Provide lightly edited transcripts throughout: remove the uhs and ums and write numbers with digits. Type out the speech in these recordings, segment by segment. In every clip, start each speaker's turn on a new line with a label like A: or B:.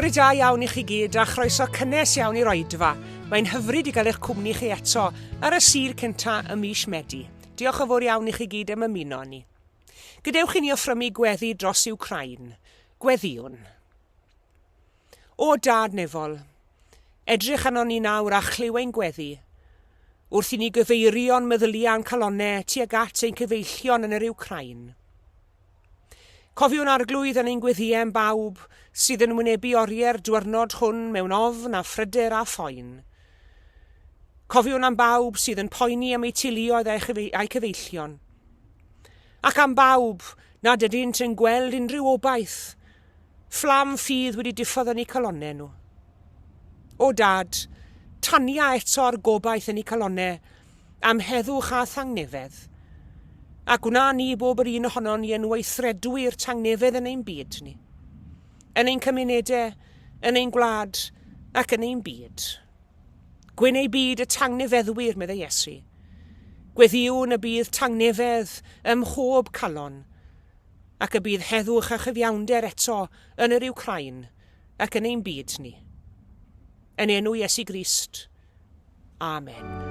A: Bore da iawn i chi gyd a chroeso cynnes iawn i'r oedfa. Mae'n hyfryd i gael eich cwmni chi eto ar y Sul cynta ym mis Medi. Diolch yn fawr iawn i chi gyd am ymuno â ni. Gadewch i ni offrymu gweddi dros Iwcrain. Gweddïwn. O Dad nefol, edrych arnon ni nawr a chlyw ein gweddi, wrth i ni gyfeirio'n meddyliau a'n calonnau tuag at ein cyfeillion yn yr Iwcrain. Cofiwn Arglwydd yn ein gweddïau am bawb sydd yn wynebu oriau'r dwyrnod hwn mewn ofn a phryder a phoen. Cofiwn am bawb sydd yn poeni am eu teuluoedd a'u cyfeillion. Ac am bawb nad ydynt yn gweld unrhyw obaith, fflam ffydd wedi diffodd yn eu calonnau nhw. O Dad, tania eto'r gobaith yn eu calonnau am heddwch a thangnefedd. A gwna ni bob yr un ohonon ni yn weithredwyr tangnefedd yn ein byd ni, yn ein cymunedau, yn ein gwlad ac yn ein byd. Gwyn ei byd y tangnefeddwyr, meddai Iesu. Gweddïwn y bydd tangnefedd ym mhob calon, ac y bydd heddwch a chyfiawnder eto yn yr Iwcrain ac yn ein byd ni. Yn enw Iesu Grist. Amen.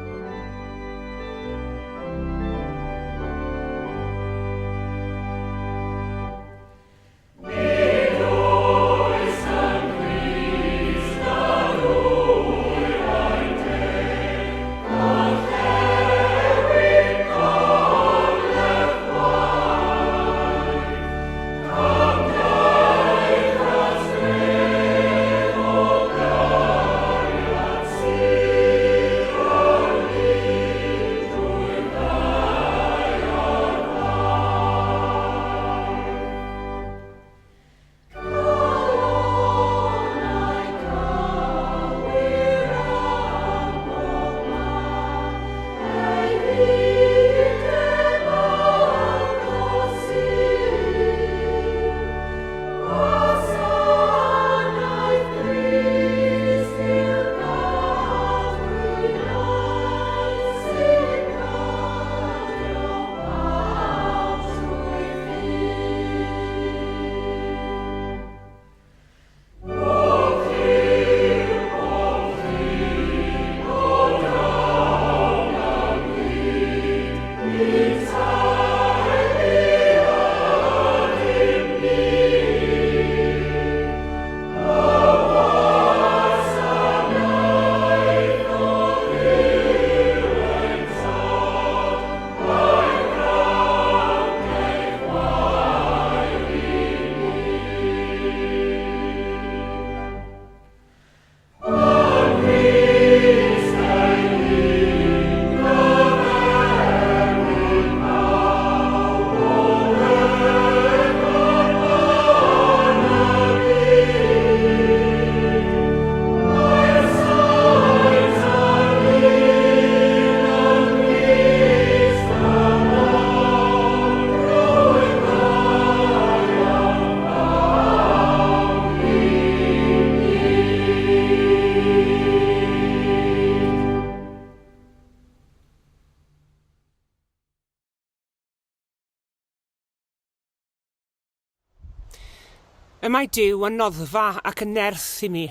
A: Y mae Duw yn noddfa ac yn nerth i mi,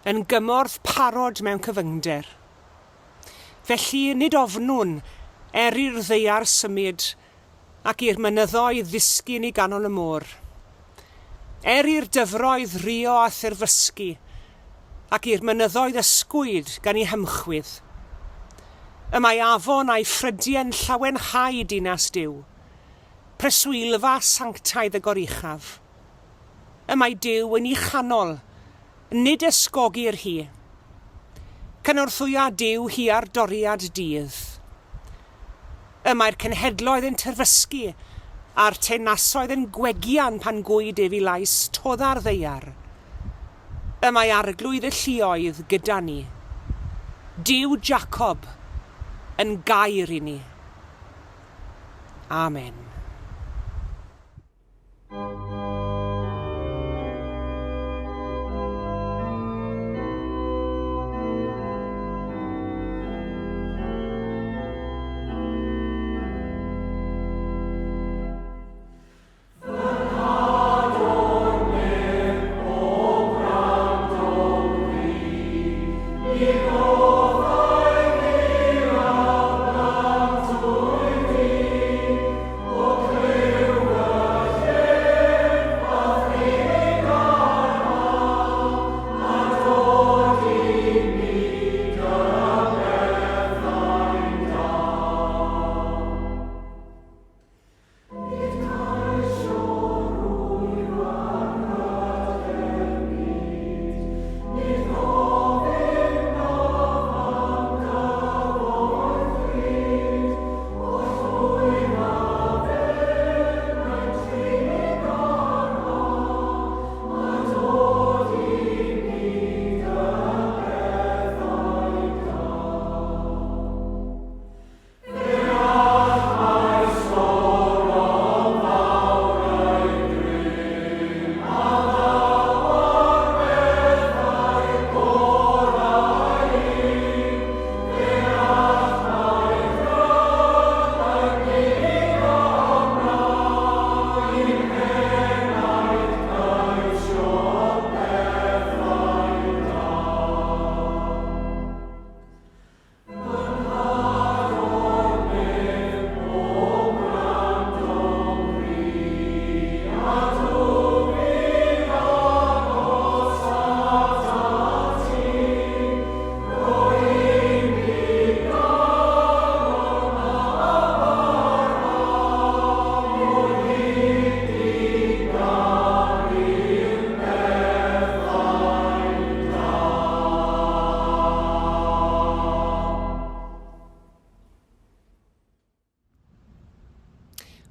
A: yn gymorth parod mewn cyfyngder. Felly nid ofnwn er i'r ddaear symud ac i'r mynyddoedd ddisgyn i ganol y môr. Er i'r dyfroedd rio a therfysgu, ac i'r mynyddoedd ysgwyd gan eu hymchwydd. Y mae afon a'i ffrydiau'n llawenhau dinas Duw, preswylfa sanctaidd y Goruchaf. Y mae Duw yn ei chanol, nid ysgogir hi. Cynorthwya Duw hi ar doriad dydd. Y mae'r cenhedloedd yn terfysgu, a'r teyrnasoedd yn gwegian pan gwyd ef i lais todda'r ddaear. Y mae Arglwydd y lluoedd gyda ni. Duw Jacob yn gair i ni. Amen.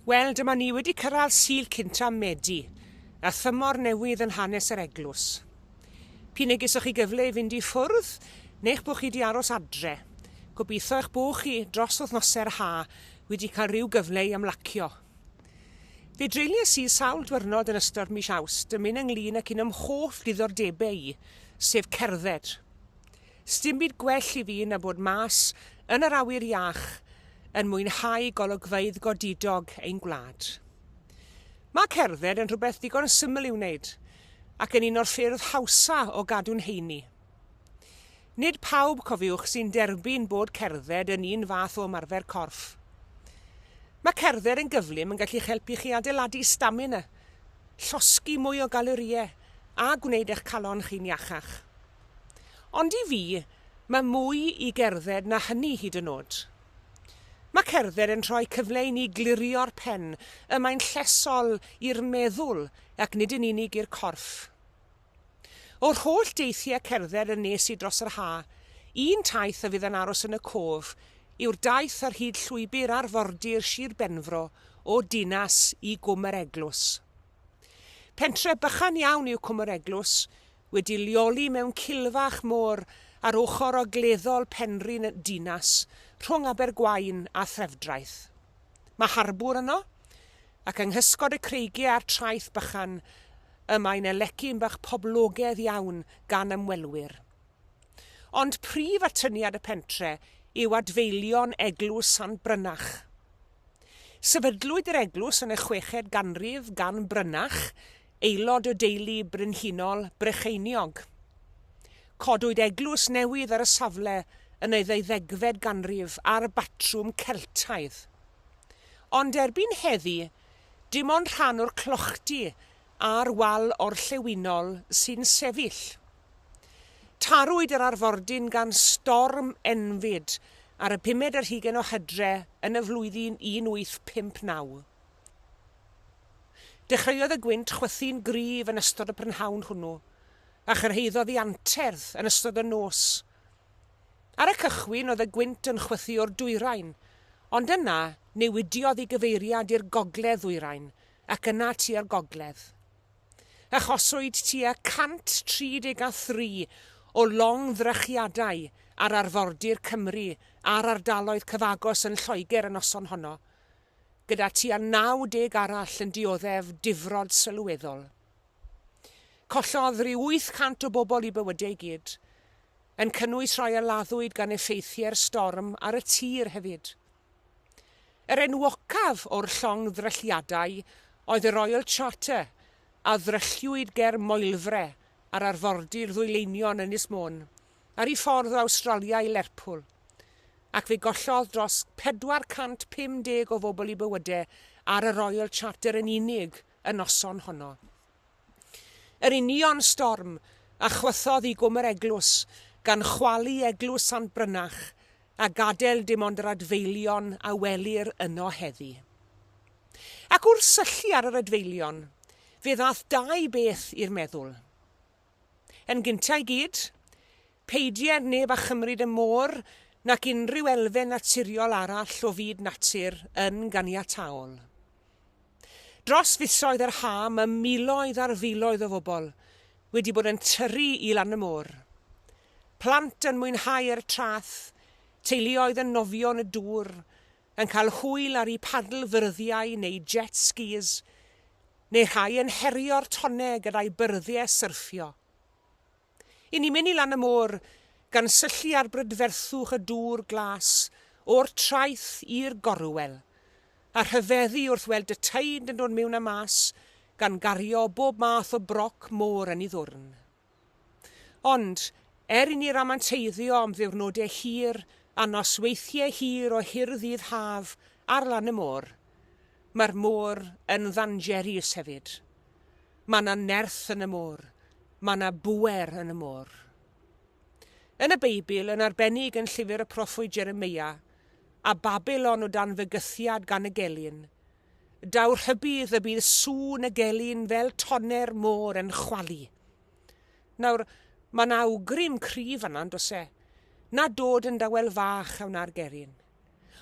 A: Wel, dyma ni wedi cyrraedd Sul cynta Medi, a thymor newydd yn hanes yr eglwys. P'un ai gesoch chi gyfle i fynd i ffwrdd, neu'ch bod chi wedi aros adre. Gobeithio eich bod chi, dros wythnosau'r ha, wedi cael rhyw gyfle i ymlacio. Fe dreulies i sawl dwyrnod yn ystod mis Awst yn mynd ynglyn ac un o'm hoff diddordebau i, sef cerdded. Sdim byd gwell i fi na bod mas yn yr awyr iach yn mwynhau golygfeydd godidog ein gwlad. Mae cerdded yn rhywbeth ddigon syml i'w wneud, ac yn un o'r ffyrdd hawsa o gadw'n heini. Nid pawb, cofiwch, sy'n derbyn bod cerdded yn un fath o ymarfer corff. Mae cerdded yn gyflym yn gallu'ch helpu chi adeiladu stamina, llosgi mwy o galorïau a gwneud eich calon chi'n iachach. Ond i fi, mae mwy i gerdded na hynny hyd yn oed. Mae cerdded yn rhoi cyfle i ni glirio'r pen, y mae'n llesol i'r meddwl ac nid yn unig i'r corff. O'r holl deithiau cerdded y nes i dros yr ha, un taith a fydd yn aros yn y cof yw'r daith ar hyd llwybr arfordir Sir Benfro o Dinas i Gwm yr Eglwys. Pentre bychan iawn yw Cwm yr Eglwys, wedi leoli mewn cilfach môr ar ochr ogleddol penrhyn Dinas, rhwng Abergwaun a Threfdraeth. Mae harbwr yno, ac yng nghysgod y creigiau a'r traeth bychan y mae'n elecyn bach poblogedd iawn gan ymwelwyr. Ond prif atyniad y pentre yw adfeilion Eglwys Sant Brynach. Sefydlwyd yr eglwys yn y chweched ganrif gan Brynach, aelod o deulu brenhinol Brycheiniog. Codwyd eglwys newydd ar y safle yn y ddeuddegfed ganrif ar batrwm Celtaidd. Ond erbyn heddi, dim ond rhan o'r clochdy a'r wal orllewinol sy'n sefyll. Tarwyd yr arfordyn gan storm enbyd ar y pumed ar hugain o Hydre yn y flwyddyn 1859. Dechreuodd y gwynt chwythu'n gryf yn ystod y prynhawn hwnnw, a chyrhaeddodd ei anterth yn ystod y nos. Ar y cychwyn oedd y gwynt yn chwythu o'r dwyrain, ond yna newidiodd ei gyfeiriad i'r gogledd-ddwyrain ac yna tua'r gogledd. Achoswyd tua 133 o longddrychiadau ar arfordir Cymru a'r ardaloedd cyfagos yn Lloegr y noson honno, gyda tua 90 arall yn dioddef difrod sylweddol. Collodd rhyw 800 o bobl eu bywydau i gyd, yn cynnwys rhai a laddwyd gan effeithiau'r storm ar y tir hefyd. Yr enwocaf o'r llongddrylliadau oedd y Royal Charter a ddrylliwyd ger Moelfre ar arfordir ddwyleinion Ynys Môn, ar ei ffordd o Awstralia i Lerpwl, ac fe gollodd dros 450 o bobl eu bywydau ar y Royal Charter yn unig y noson honno. Yr union storm a chwythodd i Gwm yr Eglwys, gan chwalu Eglwys Sant Brynach a gadael dim ond yr adfeilion a welir yno heddi. Ac wrth syllu ar yr adfeilion, fe ddaeth dau beth i'r meddwl. Yn gyntaf i gyd, peidied neb â chymryd y môr nac unrhyw elfen naturiol arall o fyd natur yn ganiataol. Dros fisoedd yr ha mae miloedd ar filoedd o fobl wedi bod yn tyrru i lan y môr. Plant yn mwynhau ar y traeth, teuluoedd yn nofio yn y dŵr, yn cael hwyl ar eu padl fyrddiau neu jet skis, neu rhai yn herio'r tonnau gyda'u byrddiau syrffio. I ni'n mynd i lan y môr, gan syllu ar brydferthwch y dŵr glas o'r traeth i'r gorwel, a rhyfeddu wrth weld y tide yn dod mewn a mas, gan gario bob math o broc môr yn ei ddwrn. Ond, er i ni ramanteiddio am ddiwrnodau hir a nosweithiau hir o hirddydd haf ar lan y môr, mae'r môr yn ddanjerus hefyd. Mae 'na nerth yn y môr. Mae 'na bŵer yn y môr. Yn y Beibl, yn arbennig yn llyfr y proffwyd Jeremeia, a Babilon o dan fygythiad gan y gelyn, daw rhybudd y bydd sŵn y gelyn fel tonne'r môr yn chwalu. Nawr, mae 'na awgrym cryf fan'na, yn does e? Na dod yn dawel fach a wna'r gelyn.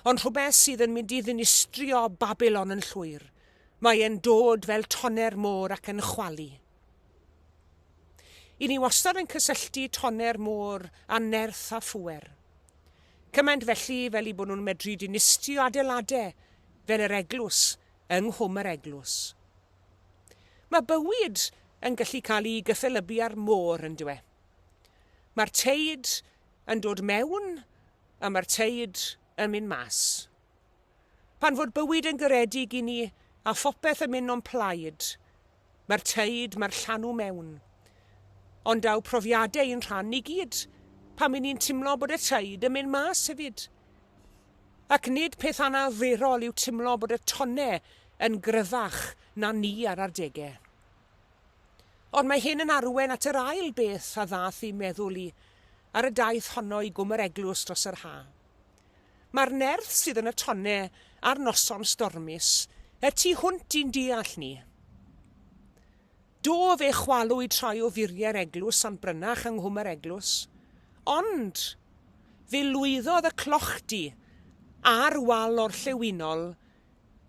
A: ond rhywbeth sydd yn mynd i ddinistrio Babilon yn llwyr. Mae e'n dod fel tonne'r môr ac yn chwalu. I ni wastad yn cysylltu tonne'r môr â nerth a phŵer. Cymaint felly fel eu bod nhw'n medru dinistrio adeiladau fel yr eglwys yng Nghwm yr Eglwys. Mae bywyd yn gallu cael ei gyffelybu â'r môr, yn dyw e? Mae'r teid yn dod mewn a mae'r teid yn mynd mas. Pan fod bywyd yn garedig i ni a phopeth yn mynd o'n plaid, mae'r teid, mae'r llanw mewn. Ond daw profiadau i'n rhan ni gyd pan 'y ni'n timlo bod y teid yn mynd mas hefyd. Ac nid peth anarferol yw timlo bod y tonne yn gryfach na ni ar adegau. Ond mae hyn yn arwain at yr ail beth a ddaeth i'm meddwl i ar y daith honno i Gwm yr Eglwys dros yr ha'. Mae'r nerth sydd yn y tonne ar noson stormus y tu hwnt i'n deall ni. Do, fe chwalwyd rhai o furiau'r eglwys Sant Brynach yng Nghwm yr Eglwys, ond fe lwyddodd y clochdy a'r wal orllewinol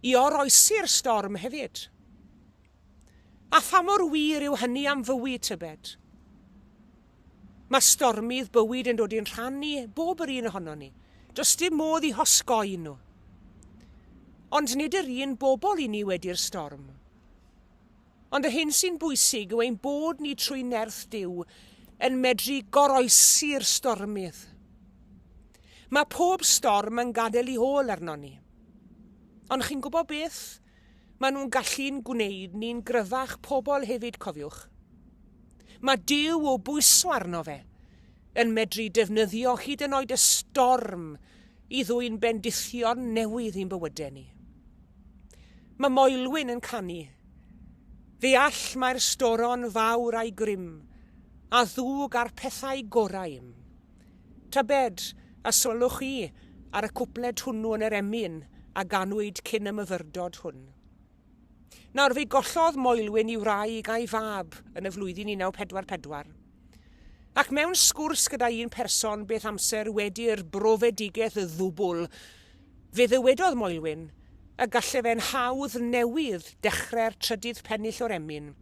A: i oroesi'r storm hefyd. A pha mor wir yw hynny am fywyd, tybed? Mae stormydd bywyd yn dod i'n rhan ni, bob yr un ohonon ni. Does dim modd i hosgoi nhw. Ond nid yr un bobl i ni wedi'r storm. Ond yr hyn sy'n bwysig yw ein bod ni trwy nerth Duw yn medru goroesi'r stormydd. Mae pob storm yn gadael ei ôl arnon ni. Ond chi'n gwybod beth? Maen nhw'n gallu'n gwneud ni'n gryfach pobl hefyd, cofiwch. Mae Duw o bwyso arno fe, yn medru defnyddio hyd yn oed y storm i ddwyn bendithion newydd i'n bywydau ni. Mae Moelwyn yn canu, Fe all mae'r storon fawr a'i grym, a ddwg a'r pethau gorau im. Tybed, a sylwch chi ar y cwpled hwnnw yn yr emyn a ganwyd cyn y myfyrdod hwn? Nawr, fe gollodd Moelwyn ei wraig a'i fab yn y flwyddyn 1944. Ac mewn sgwrs gyda un person beth amser wedi'r brofedigaeth ddwbl, fe ddywedodd Moelwyn y galle fe'n hawdd newydd dechrau'r trydydd pennill o'r emyn.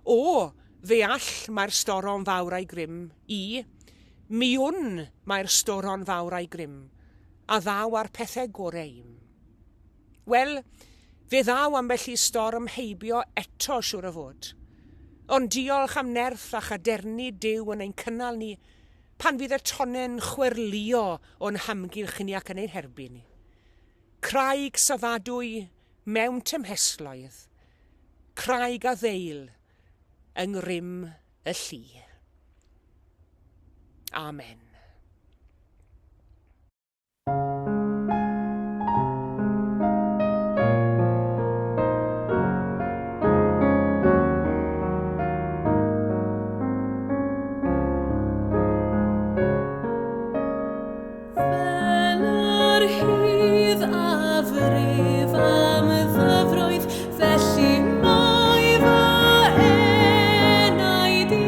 A: O, fe all mae'r storon fawr a'i grym, i, mi wn mae'r storon fawr a'i grym, a ddaw â'r pethau gore i'm. Wel, fe ddaw ambell i storm heibio eto, siŵr o fod. Ond diolch am nerth a chadernid Duw yn ein cynnal ni pan fydd y tonnau'n chwerlio o'n hamgylch ni ac yn ein herbyn ni. Craig safadwy mewn tymhestloedd, craig a ddeil yng ngrym y llu. Amen.
B: Fel yr hydd a frif am ddyfroedd, felly mae fy enaid i.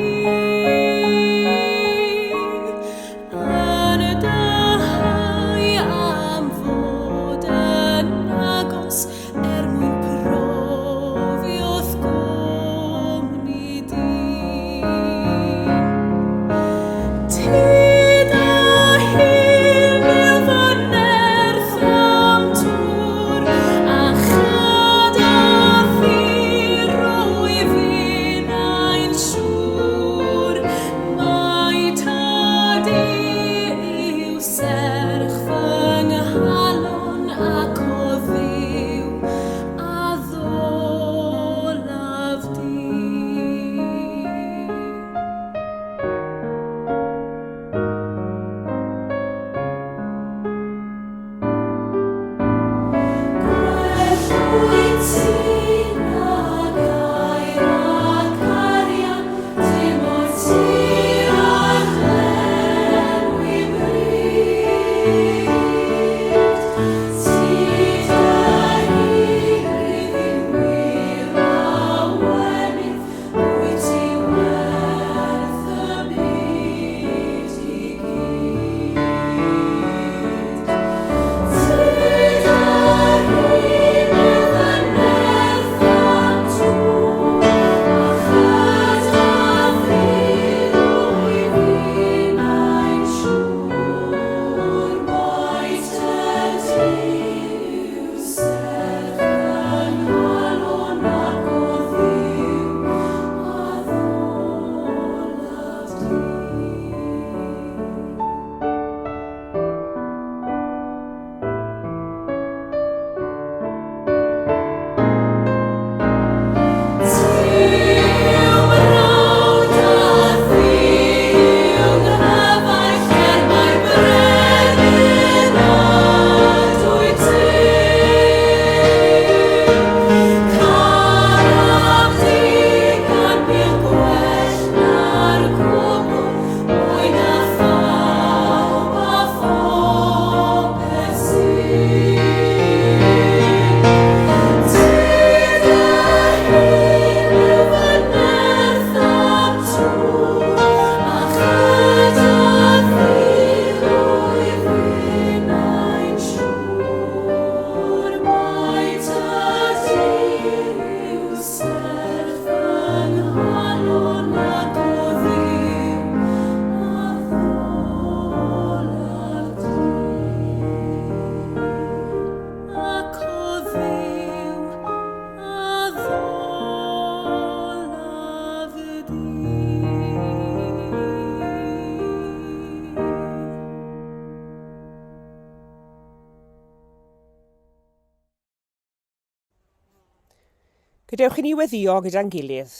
A: Gadewch i ni weddio gyda'n gilydd,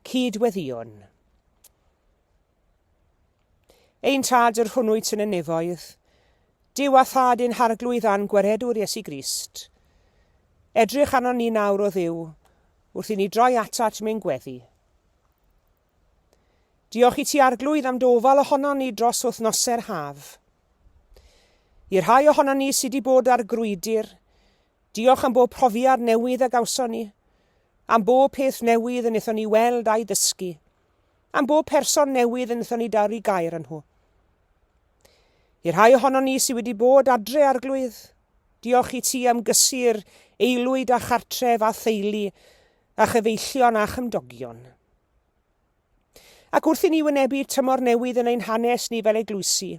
A: cyd-weddïwn. Ein Tad yr hwn wyt yn y nefoedd, Duw a Thad ein Harglwydd a'n Gwaredwr Iesu Grist, edrych arnon ni nawr o Dduw wrth i ni droi atat mewn gweddi. Diolch i ti Arglwydd am dy ofal ohonon ni dros wythnosau'r haf. I'r rhai ohonon ni sydd wedi bod ar grwydr, diolch am bob profiad newydd a gawson ni, am bob peth newydd y wnaethon ni weld a'i ddysgu, am bob person newydd y wnaethon ni daru gair â nhw. I'r rhai ohonon ni sydd wedi bod adre Arglwydd, diolch i ti am gysur aelwyd a chartref a theulu a chyfeillion a chymdogion. Ac wrth i ni wynebu tymor newydd yn ein hanes ni fel eglwysi,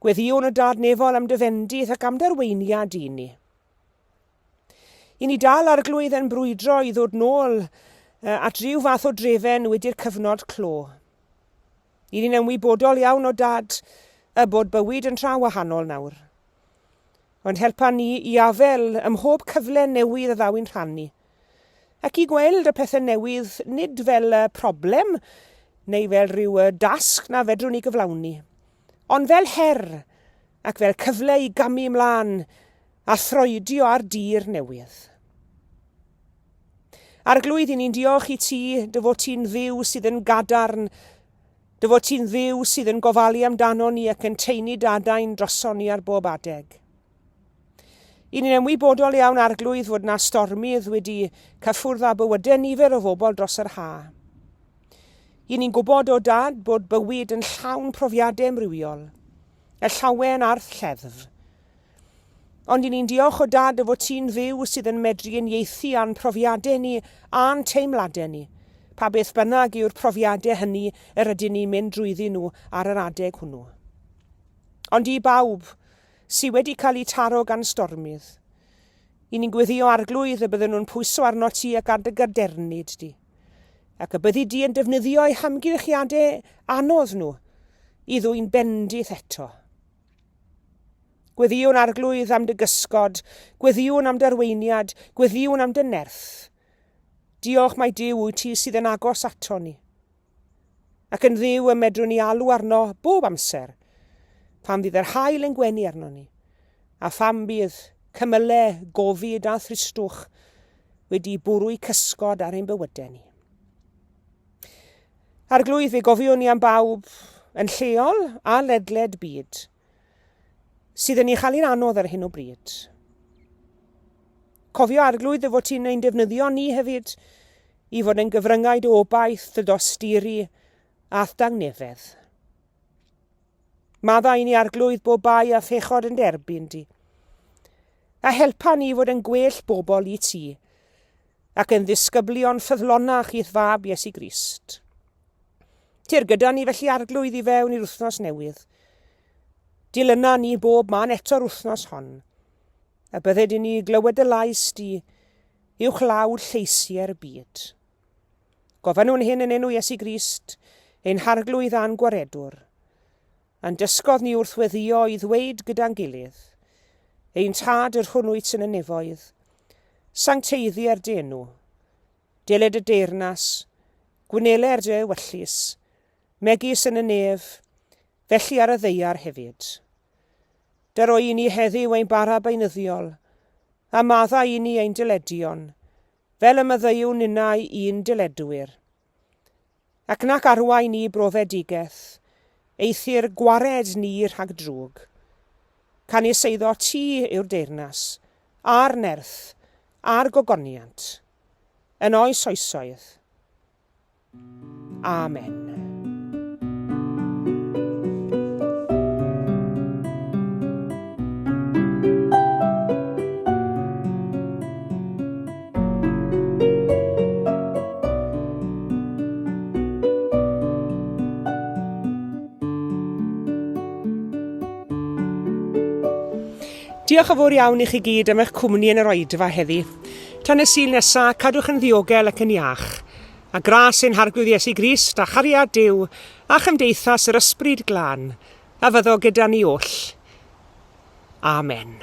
A: gweddïwn o Dad Nefol am dy fendith ac am dy arweiniad i ni. I ni dal Arglwydd yn brwydro i ddod nôl at ryw fath o drefen wedi'r cyfnod clo. I ni'n ymwybodol iawn o Dad y bod bywyd yn tra wahanol nawr. Ond helpa ni i afel ym mhob cyfle newydd a ddaw i'n rhan ni, ac i gweld y pethau newydd nid fel y problem neu fel rhyw dasg na fedrwn ni gyflawni, ond fel her ac fel cyfle i gamu ymlaen a throedio ar dir newydd. Arglwydd, i ni'n diolch i ti dy fod ti'n Dduw sydd yn gadarn Dy fod ti'n Dduw sydd yn gofalu amdanon ni ac yn taenu d'adain droson ni ar bob adeg. I ni'n ymwybodol iawn, Arglwydd, fod na stormydd wedi cyffwrdd â bywydau nifer o fobl dros yr ha. I ni'n gwybod o Dad bod bywyd yn llawn profiadau amrywiol, y llawen a'r lleddf. Ond i ni'n diolch o Dad dy fod ti'n Dduw sydd yn medru uniaethu â'n profiadau ni a'n teimladau ni, pa beth bynnag yw'r profiadau hynny yr ydyn ni'n mynd drwyddyn nhw ar yr adeg hwnnw. Ond i bawb sy wedi cael eu taro gan stormydd, i ni'n gweddio Arglwydd y bydden nhw'n pwyso arno ti ac ar dy gadernid di, ac y byddi di yn defnyddio eu hamgylchiadau anodd nhw i ddwyn bendith eto. Gweddïwn Arglwydd am dy gysgod, gweddïwn am dy arweiniad, gweddïwn am dy nerth. Diolch mai Duw wyt ti sydd yn agos ato ni. Ac yn Dduw y medrwn ni alw arno bob amser, pan fydd yr haul yn gwenu arno ni, a pham bydd cymylau, gofid a thristwch wedi bwrw'u cysgod ar ein bywydau ni. Arglwydd, fe gofiwn ni am bawb yn lleol a ledled byd sydd yn ei chael hi'n anodd ar hyn o bryd. Cofio Arglwydd dy fod ti'n ein defnyddio ni hefyd i fod yn gyfryngau dy obaith, dy dosturi a'th dangnefedd. Maddau i ni Arglwydd bob bai a phechod yn derbyn di. A helpa ni i fod yn gwell bobl i ti ac yn ddisgyblion ffyddlonach i'th Fab Iesu Grist. Tyr gyda ni felly Arglwydd i fewn i'r wythnos newydd. Dilyna ni bob man eto'r wythnos hon, a bydded i ni glywed dy lais di uwchlaw lleisiau'r byd. Gofynnwn hyn yn enw Iesu Grist, ein Harglwydd a'n Gwaredwr. A'n dysgodd ni wrth weddïo i ddweud gyda'n gilydd, Ein Tad yr hwn wyt yn y nefoedd, sancteiddier dy enw, deled y deyrnas, gwneler dy ewyllys, megis yn y nef, felly ar y ddaear hefyd. Dyroi i ni heddiw ein bara beunyddiol, a maddau i ni ein dyledion, fel y maddeuwn ninnau i'n dyledwyr. Ac nac arwain ni i brofedigaeth, eithr gwared ni rhag drwg. Canys eiddo ti yw'r deyrnas, a'r nerth, a'r gogoniant, yn oes oesoedd. Amen. Diolch yn fawr iawn i chi gyd am eich cwmni yn yr oedfa heddi. Tan y Sul nesa, cadwch yn ddiogel ac yn iach. A gras ein Harglwydd Iesu Grist a chariad Duw a chymdeithas yr Ysbryd Glân a fyddo gyda ni oll. Amen.